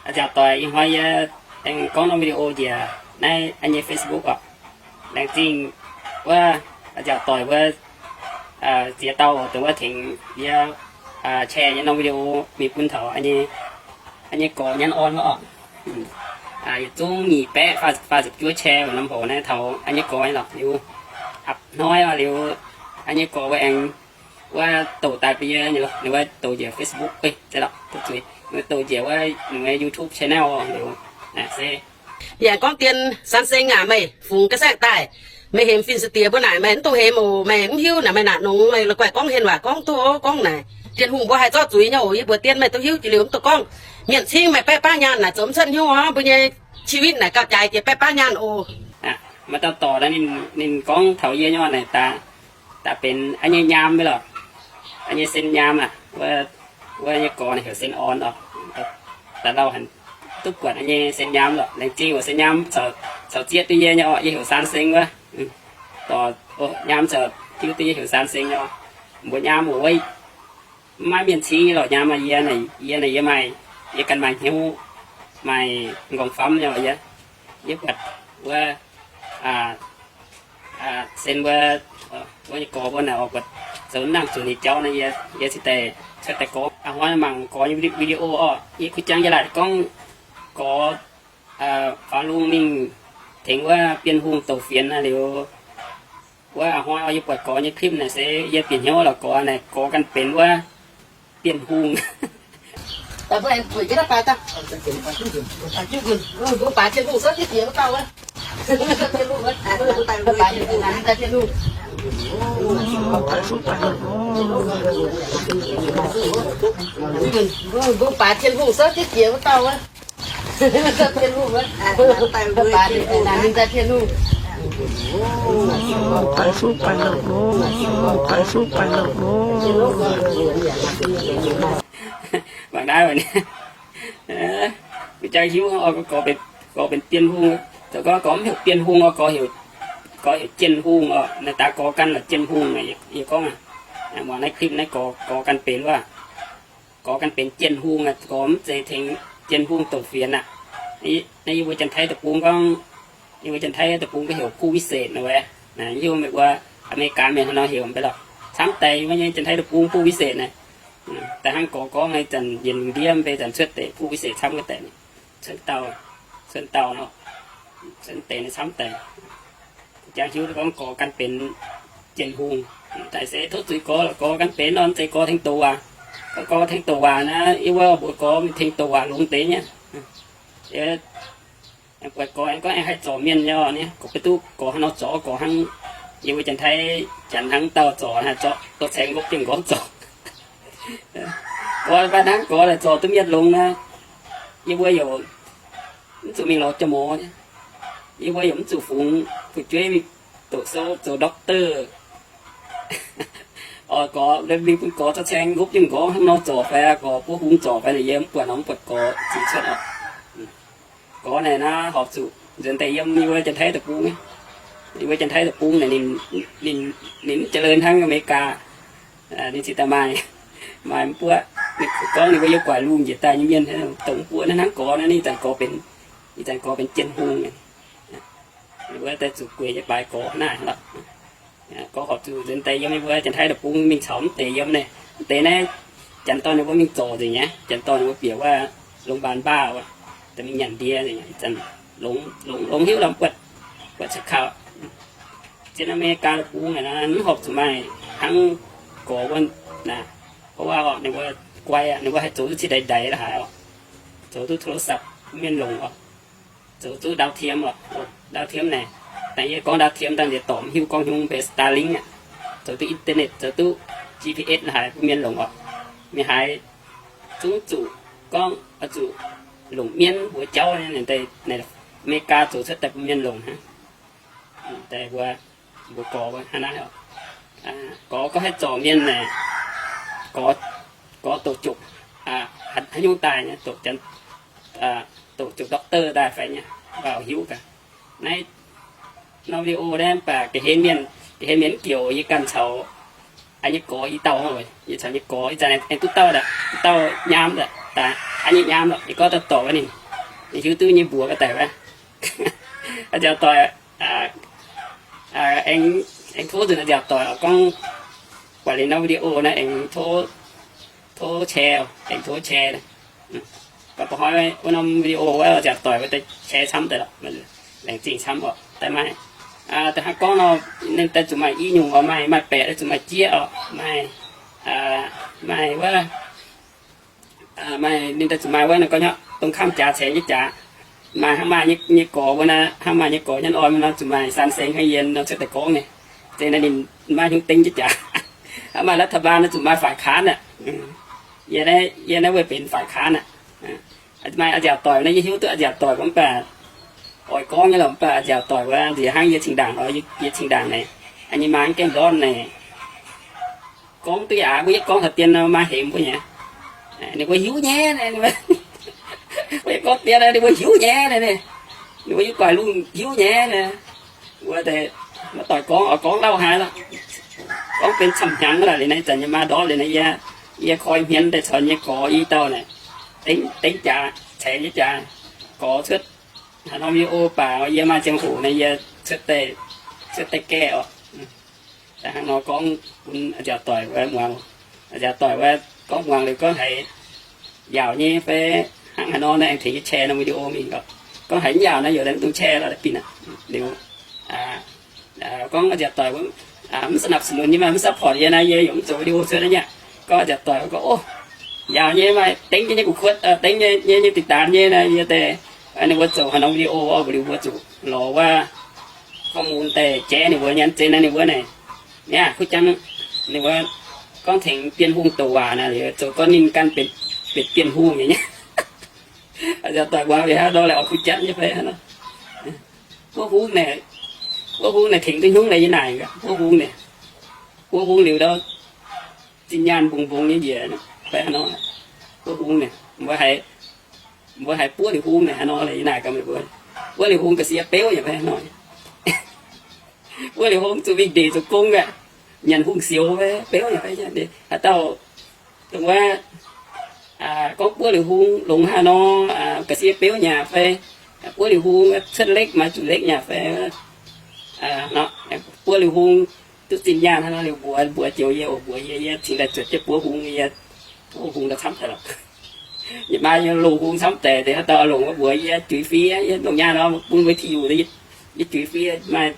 A'nziaauc doic, ih hnoi yie aengx gorngv norm video njiec naaiv yie nyei Facebook oc. Laengz zingh wuov a'nziaauc doic wuov ziex dauh dongh wuov tengx yie share nyei norm video mingh bun taux yie nyei gorx Nyanv Orn wuov oc. Yietc zungv nyic baeqv faah ziepc juov share norm hoc naaiv taux yie nyei gorx nyei lorqc. Liuz a'hnoi oc, liuz yie nyei gorx wuov aengx wuov douc daaih bun yie nyei lorqc, ninh wuov douc njiec Facebook, ei, zeiz lorqc, douc njiec wuov ninh nyei YouTube channel oc. Liuz se yie gorngv dien San Seng aac, meih fungx ga'saengv daaih, meih hemx fin-saeng-diex mbuo naaic, meih mv dungx hemx oc. Meih mv hiuv naaic, meih naaic nongx, meih la'guaih gorngv hien waac gorngv duqv gorngv naaic, Tin-Hungh mbuo haih zorqv zuiz nyei oc. Yie mbuox dien meih duqv hiuv jiex liuz mv dungx gorngv mienh cingv meih baeqv baav nyaanh naaic zoux mv cuotv hnyouv oc. Mbuo nyei ชีวิต naaic gauh jaaix jiex baeqv baav nyaanh oc. Maaih dauh dorc ninh gorngv taux yie nyei naaic, daaih benx yie nyei nyaam nyei lorqc, yie nyei sen nyaam aac. Wuov nyei gorx naaic heuc Sen Orn oc. Daaih lauh haic, duqv buatc yie nyei sen nyaam lorqc. Laengz zingh oc, sen nyaam caux zieqv duqv yie nyei oc. Yie heuc San Seng wuov. Dorc nyaam caux hiuv duqv yie heuc San Seng nyei oc. Mbuo nyaam oc, wuov maiv mienh cingv lorqc, nyaam aac. Yie naaic, yie naaic yie maaih, yie ganh maaih hnyouv, maaih m'nqorngv famv nyei oc. Yie, yie buatc wuov Sen mbuo, wuov nyei gorx mbuo naaic oc, buatc zoux nangh zuqc ninh jauv naaic, yie cingx daaih cuotv daaih gorx. A'hnoi mangc gorx nyei video oc. Yie kuh jangx yie laaic gorngv gorx faaux lungh mingh tengx wuov Bienh Hungh douc fienx naaic liuz, wuov a'hnoi oc, yie buatc gorx nyei clip naaic se yie bieqc hnyouv lorqc. Gorx naaic gorx ganh benx wuov Bienh Hungh. Mbuo baaix Tin-Hungh sou jienv jiex wuov dauh wuov. Baaix Tin-Hungh, baaix Tin-Hungh, baaix Tin-Hungh. Mangc naaiv, mbuo jangx hiuv oc, gorx benx Bienh Hungh. Zoux gorngv gorx mv heuc Bienh Hungh oc, gorx heuc Jienh Hungh oc. Naaiv daaih gorx ganh lorqc, Jienh Hungh. Yie gorngv, muangx naaiv clip naaiv, gorx ganh benx wuov, gorx ganh benx Jienh Hungh aqv. Gorx mv zeiz tengx Jienh Hungh douc fienx aqv. Naaiv yie mbuo Janx-Taiv deic-bung gorngv, yie mbuo Janx-Taiv deic-bung gorngv heuc ผู้วิเศษ naaic wuov. Yie mbuo mbuox America mienh haaix nor heuc mv baac lorqc, camv deix nyei Janx-Taiv deic-bung ผู้วิเศษ naaic. Da'hnangv gorx gorngv naaiv zanc yienc lungh ndiev mv bei zanc cuotv deix ผู้วิเศษ camv deix, cuotv dauh, cuotv dauh nor, cuotv deix naaiv camv deix. Jangx hiuv gorngv gorx ganh benx Jienh Hungh. Daaih se tov zuiz gorx, gorx ganh benx nor, mv zeiz gorx tengx douc waac. Gorx tengx douc waac naaiv, yie mbuo mbuox gorx mingh tengx douc waac longx deix nyei. Buatc gorx aengx gorngv aengx haih zorc mienh nyei oc. Gorx beiv duqv gorx hnangv nor zorc, gorx hnangv yie mbuo Janx-Taiv, Janx hnangv dauh zorc, haih zorc dorh caeng nqopv jienv nqorngv zorc. Gorx mv baac hnangv gorx daaih zorc duqv mienh longx naaiv, yie mbuo yaac mv zuqc mingh lorz jauv-mouz. Yie mbuo yaac mv zuqc fungx fu'jueiv mingh doqc sou zoux doctor. Oix gorx mingh bun gorx dorh caeng nqopv jienv nqorngv hnangv nor zorc fai, gorx buov hung zorc fai naaic, yie mv buatc nor, mv buatc gorx ziqc cuotv oc. Gorx naaic naaiv horpc zuqc nzuonx daaih yiem yie mbuo Janx-Taiv deic-bung. Yie mbuo Janx-Taiv deic-bung naaic ninh, ninh mv jiex leih hnangv America. Ninh ziouc daaih maaih, maaih mv buoqv. Ninh gorngv ninh mbuo yiem guaax lungh njiec daaih nyei mienh dongh mv buoqv naaiv hnangv gorx naaiv, ih zanc gorx benx, ih zanc gorx benx Jienh Hungh. Ninh mbuo daaih zuqc gueic nyei baaix gorx naaiv lorqc. Gorx horpc zuqc nzuonx daaih yiem yie mbuo Janx-Taiv deic-bung mingh caux mv deix yiem naaic. Mv deix naaiv, janx dorn ninh mbuo mingh zorc nzengc nyei. Janx dorn ninh mbuo bieqc wuov โรงพยาบาลบ้า wuov, daaih mingh nyanc ndie nzengc. Ih zanc longx, longx hiuv lorqc, buatc, buatc caux kaux. Zien America deic-bung naaic mv horpc zuqc maaih hnangv gorx wuov naaic. เพราะว่า ninh mbuo guai aqv, ninh mbuo haih zoux duqv cingx ndaix ndaix la'haic oc. Zoux duqv โทรศัพท์ mienh longc oc. Zoux duqv ดาวเทียม oc. ดาวเทียม naaic, naaic yie gorngv ดาวเทียม dangh nziex dorc mv hiuv gorngv hnyungv mbe Starlink aqv. Zoux duqv internet, zoux duqv G P S la'haic bun mienh longc oc. Mienh haiz zungv zuqc gorngv oix zuqc longc mienv mbuox jauv naaic, America zoux cuotv daaih bun mienh longc hnangv. Daaih mbuo, mbuo gorx hnangv naaiv oc. Gorx gorngv haih zorc mienh naaic, gorx, gorx doqc jupc haaix nyungc daaih nyei, doqc janx, doqc jupc doctor daaih fai nyei, mv baac hiuv gaax. Naaiv norm video naaiv mv baac ga'hlen mienh, ga'hlen mienh mv bieqc, yie ganh caux yie nyei gorx i dauh, yie caux yie nyei gorx ih zanc aengx duqv dauh, duqv dauh nyaam aqv. daaih hnangv nyei nyaam lorqc. Ninh gorngv daaih dorc wuov ninh, ninh hiuv duqv nyei mbuox ga'daic wuov. A'nziaauc doic, aengx tov nzunc a'nziaauc doic gorngv, buatc liuz norm video naaiv aengx tov share, aengx tov share. Gorngv ba'hnoi wuov norm video wuov a'nziaauc doic wuov deix share camv deix lorqc, laengz zingh camv oc. Daaih maaih, daaih hnangv gorngv nor, ninh daaih zuqc maaih i nyungc oc, maaih, maaih baeqc daaih zuqc maaih jieqv oc, maaih, maaih wuov, maaih ninh daaih zuqc maaih wuov nor gorngv nyei, dongh kamv jaax ceix nyei jaax. Maaih hnangv maaih nyei gorx wuov naaiv, hnangv maaih nyei gorx nyei orn nor zuqc maaih san seng hnangv yie nor cuotv daaih gorngv nyei. Zeiz naaiv ninh maiv hiuv dengv nyei jaax. Hnangv maaih รัฐบาล nor zuqc maaih ฝ่ายค้าน aqv. Yie naaiv, yie naaiv wuov benx ฝ่ายค้าน aqv. Maaih a'nziaauc doic naaiv, yie hiuv duqv a'nziaauc doic mv baac oix gorngv nyei lorqc, mv baac a'nziaauc doic wuov nziex hnangv yie cingx ndaangc, yie cingx ndaangc naaic, yie cingx ndaangc naaic, gorngv duqv yaac mbuo yietv gorngv taux dien nor maaih hemx mbuo nyei. Ninh mbuo hiuv nyei, mbuo yietv gorngv dien ninh mbuo hiuv nyei, ninh mbuo yiem guaix lungh hiuv nyei. Mbuo deix maiv doic gorngv, oix gorngv lauh haaix lorqc. Gorngv benx camv-hnyangx lorqc. Liuz naaiv zanc nyei maa ndortv liuz naaiv, yie, yie koi hmien daaih caux nyei gorx i dauh naaic, dengv jaax, ceix nyei jaax, gorx cuotv haaix norm video baac yie maaih ziangh hoc naaiv yie cuotv daaih gaeqv oc. Da'hnangv nor gorngv bun a'nziaauc doic wuov muangx. A'nziaauc doic wuov gorngv muangx liuz gorngv haiz yaauc nyei fai hnangv haaix nor naaiv aengx tengx yie share norm video mingh oc. Gorngv haiz mv yaauc naaiv yaac mv dungx share lorqc, binc aqv. Liuz gorngv a'nziaauc doic wuov mv สนับสนุน nyei, maaih mv support yie naaiv yie yaac mv zoux video cuotv naaiv nyei. Gorngv a'nziaauc doic gorngv, o, yaauc nyei, maaih dengv jienv nyei gu'kuotv, dengv nyei nyei dingc daanx nyei naaiv yie daaih, ninh mbuo zoux haaix norm video oc, liuz mbuo zuqc lorz wuov ข้อมูล daaih jaiv ninh mbuo nyei. Zeiz naaiv ninh mbuo naaic, yaac kuv janv ninh mbuo gorngv tengx Bienh Hungh douc waac naaic, liuz zoux gorngv ninh ganh benx, benx Bienh Hungh nyei. A'nziaauc doic muangx liuz hnangv nor laaic oix kuv janv nyei fai hnangv nor. Buov hungv naaic, buov hungv naaic tengx duqv hnyungv naaic yie naaic, buov hungv naaic, buov hungv liuz ndau zinh nyaanh mbungx mbungx nyei njiec fai hnangv nor. Buov hungv naaic mbuo haiz, mbuo haiz buov liuz hungv naaic hnangv nor, yie naaic gaax meih mbuo, buov liuz hungh ga'sie beuv yaac fai hnangv nor. Buov liuz hungh zuqc mingh ndeic zoux gong aqv, nyanc hungh sioux fai beuv yaac fai, haaix dauh dongh wuov gorngv buov liuz hungh longx haaix nor, ga'sie beuv nyaac fai, buov liuz hungh cuotv lekv maaih zuqc lekv nyaac fai, buov liuz hungh duqv zinh nyaanh haaix nor liuz mbuox, mbuox joux yie oc, mbuox yie, yie cingx daaih zuotc jienv buov hungh, yie buov hungh daaih camv daaih lorqc. Yie maa yie longc hungh camv daaih, deix haaix dauh longc wuov mbuox yie, juix fie, yie longc nyaanh nor bun mbuo tiuv, yie juix fie maaih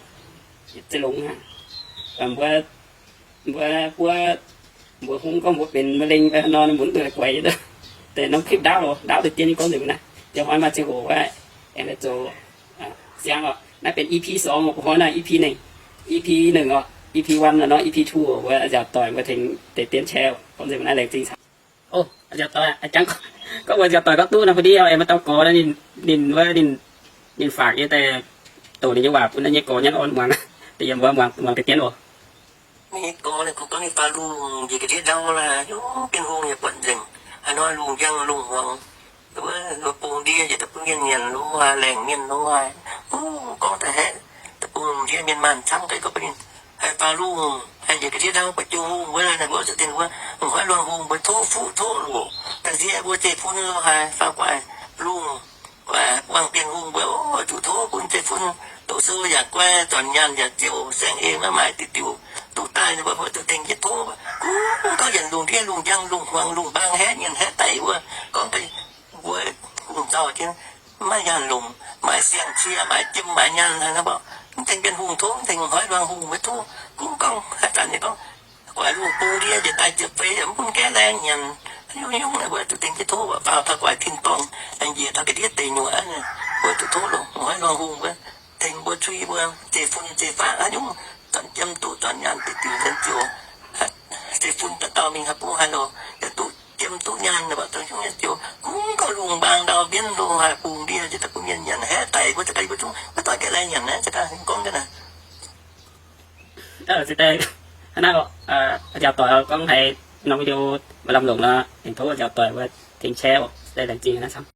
za'longx aqv. Mbuo, mbuo buov, mbuox hungh gorngv mbuo benx มะเร็ง fai haaix nor, mbuo mv duqv guaix. Deix norm clip ndaauv, ndaauv deix dien nyei gorngv nzengc naaiv. Ziangh hnoi maaih ziangh hoc wuov aengx daaih zoux siang oc. Naaiv benx E P สอง oc, hnoi naaiv E P หนึ่ง, E P หนึ่ง oc, E P วัน nor, E P two oc, mbuo nziaauc doic mbuo tengx deix dien channel gorngv nzengc naaiv laengz zingh caux. O, nziaauc doic, jangv gorngv mbuo nziaauc doic gorngv duqv nor, pui ndiev aengx maaih dauh gorx, ninh, ninh wuov, ninh, ninh faangx yie daaih doqc ninh nyei waac bun ninh nyei gorx nyei orn muangx, deix yiem wuov muangx, muangx deix dien oc. Ninh gorx ninh kungx gorngv ninh faaux lungh njiec ga'ndiev ndau laaix, yungz Bienh Hungh yaac buatc nzengc. Haaix nor lungh njang lungh hmuangx, wuov bung ndiev njiec da'bung mienh nyanc lungh haaix, laengc mienh lungh haaix, gorngv daaih haeqv da'bung ndiev mienh maanh camv, ga'naaiv gorngv bun ninh haih faaux lungh, haih njiec ga'ndiev ndau, buatc Bienh Hungh wuov, naaiv mbuo zuqc dingh wuov, m'nqoi luangh hungh mbuo tov fuqv tov loc, ga'ndiev mbuo zeiv-fun lungh haaix faaux gu'nguaaic lungh, gu'nguaaic buangh Bienh Hungh mbuo, oix zuqc tov bun zeiv-fun doqc sou yaac guai, zornc nyaanh yaac ziouc, saeng-eix maiv maaih diuc diuc duqv daaih, ninh mbuo zuqc dingh jienv tov. Gorngv yienc lungh ndiev lungh njang lungh hmuangx lungh mbaang haeqv mienh haeqv daic wuov, gorngv deix mbuo hungh zaux jienv maiv nyaanh longc, maiv siang-cie, maiv jiem, maiv nyaanh hnangv nor, mv dengh Bienh Hungh tov, mv dengh m'nqoi luangh hungh mbuo tov. Kungx gorngv haaix zanc ninh gorngv guaix lungh bung ndiev njiec daaih ziepc feix yaac mv bun gaeqv laengz nyanc, nyungc-nyungc naaic mbuo zuqc dingh jienv tov, faaux taux guaix tin-dorngh, njiec taux ga'ndiev deic nyuoqc, mbuo zuqc tov lungh, m'nqoi luangh hungh mbuo, tengx mbuo cui mbuo zeiv-fun zeiv-faqv haaix nyungc, zornc jiem duqv, zornc nyaanh diuc diuc nzengc ziouc, zeiv-fun dauh dauh mingh haaix bung haaix loc yaac duqv jiem duqv nyaanh, nyungc-nyungc ziouc kungx gorngv lungh mbaang ndau mbienv lungh haaix bung ndiev njiec daaih bun mienh nyanc haeqv daic, mbuo za'gengh mbuo zungv maiv doix gaeqv laengz nyanc naaiv, za'gengh gorngv jienv naaiv. Hnangv naaiv, nziaauc doic gorngv haiz norm video mbuo lamh longc nor, aengx tov nziaauc doic mbuo tengx share oc, laengz zingh naaiv camv.